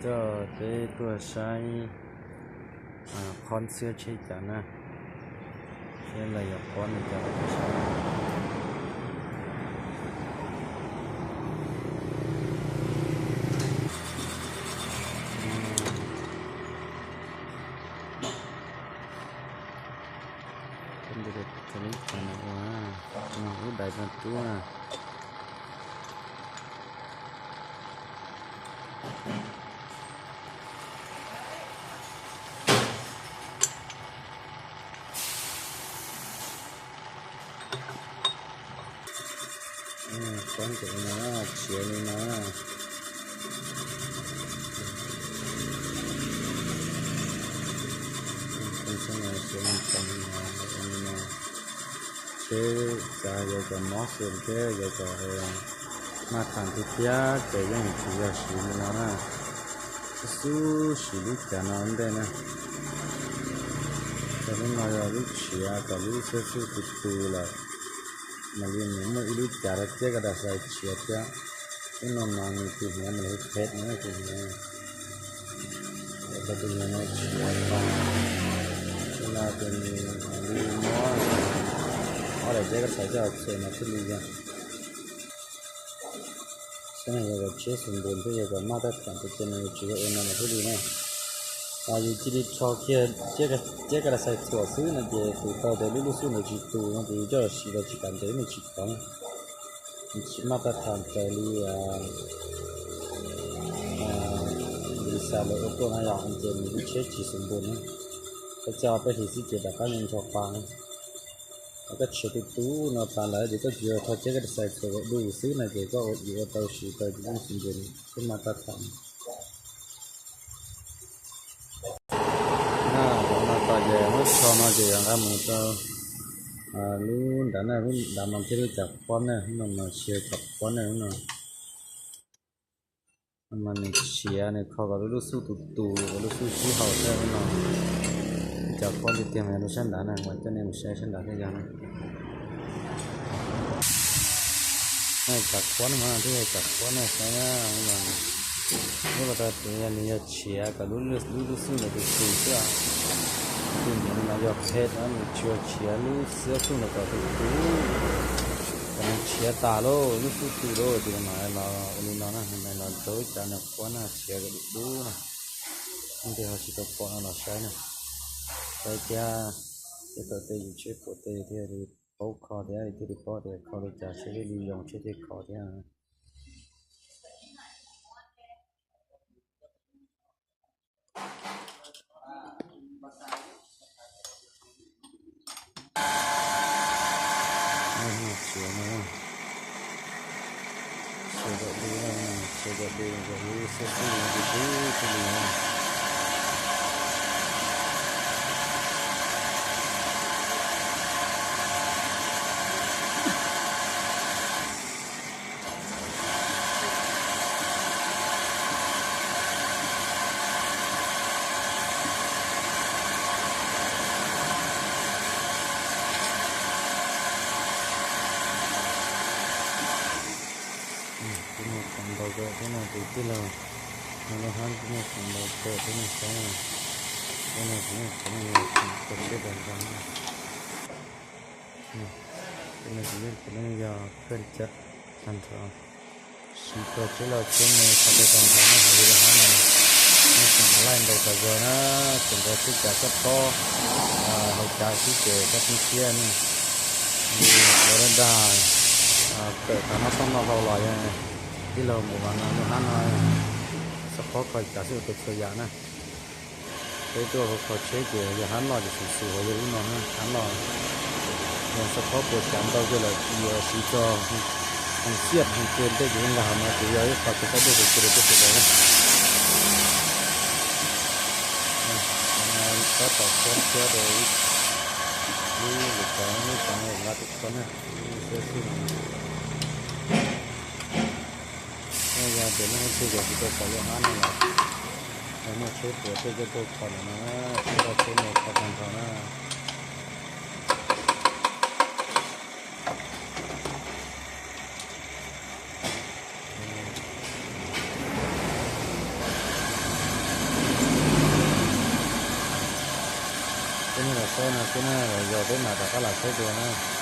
Coj peb tuaj saib qhov ntxhiab tsheb cas na, thiab lawv yuav qhuab li cas rau peb saib. Ua, ub dais no tuaj. Tsob ntawm no, txiav li no. Tsheb cas yuav kom mob xwm thiab yuav kom maj tham tiag thiab ces yeej tsis yog siv li no na. Xub xub siv lub cav no ntej na. Ces lub no yog lub tshiav kom lub xub xub tus tus lawm. Mas li nws muaj ib lub cav rau ciab ka das sai tshiav thiab. Lub no mas nws tus hniav mas nws phem na tus hniav. Rau tus hniav no tshiav tas, tus hniav li muab ob daim ciab ka das sai coj txuas no thiaj li yog. Xwb no yog kom tsheb xus npus thiab yog kom maj tab tham tiag ces nws tsis yog ua no mas thiaj li ne. Yus cia li rho kiag ciab ka das sai txuas xwb no ces tus tau tias lub lub xub ntawd tsis tus no ces yus coj los siv los tsis kam ntev nws tsis khov. Nws tsis maj tab tham raws li li xav lawv ua tuaj na yom, ces nws lub tsheb tsis xus npus na. Peb coj peb hlis xwb ces rov qab nws nrho pa na. Koj tshiav tus tub no tas lawm ces koj tsis yog rho ciab ka das sai txuas kom du xwb no ces koj ua ib ua tau siv tau ces yeej xus npus thiab maj tab tham. Na, no tas ces muab rho no ces yuav nqa mus rau lub nrad na, lub nrad mas thiaj lub cav qhuab na, lub no mas tsis yog cav qhuab na, lub no mas nws tshiav nws kho kom lub lub xub tus tus kom lub xub sib haum thiab lub no. Lub cav qhuab tiag tiag mas yog lub sab nrad na, mas coj nej mus saib sab nrad thiaj yog na. Cav qhuab no mas twb yog cav qhuab na, saib na, lub no tas ces yog nws yog tshiav kom lub lub xub ntawd tus tus xwb. Tus niam no yog phem no nws tsis yog tshiav lub xub xub ntawd kom tus tus, kom nws tshiav tas lauj, lub xub tus lauj, ces no los ua li no na, no los rau lub cav no qhuab na, tshiav kom dub dub na. Leej twg ho tsis tau pom no los saib na, saib thiab, tej tau tej yus tsheb puas tej thiaj li paub kho thiab thiaj li paub tias kho li cas seb thiaj li zoo seb thiaj kho thiab. Tshiav no, tshiav kom dub, tshiav kom dub kom lub xub xub no dub dub li. Tib no txav ntaus kawm, tib no tus tij laug no lub hab, tib no txav ntaus kawm, tib no saib, tib no tsis yeej txav no yog tseem tej dag nrag, tib no tsis yeej txav no yog kawm cawm tag nrho. Siv tau tsheb loj tsheb me qhov tej tag nrho na, hais li lub hab no, nej tseem laij ntaus tas zog na, tseem nrog tsheb cav sab pob hauv cav xwb ces sab poob siab ne. Li lawv dag dag kawm tag noj toj noj hlau los yog tij laug mus mas no lub hab no, sab pob kho cav xwb ua tau txhua yam na. Peb tuaj kho tsheb ces yog hab loj ces xum xum hauv yog lub no na, hab loj. Yog sab pob puas cav ntau kawg lawm yuav siv txog hoo xiaj hoo ke ntej ces yeej nkag hauv no ces yog ib qho kev pab dej kawg kiag rau peb sawv daws na. Tab tom qhuab thiab rau lub lub cov lub cov nqa tus qhuab na, lub siab xwb no. Yog tias nej muaj tsheb ces tsis tau pom lub hab no los, yog muaj tsheb puas tej coj tuaj kho ntawm no, tsheb loj tsheb me kho tag nrho na. Nej los saib no xwb na, los yog peb mam rov qab los saib dua na.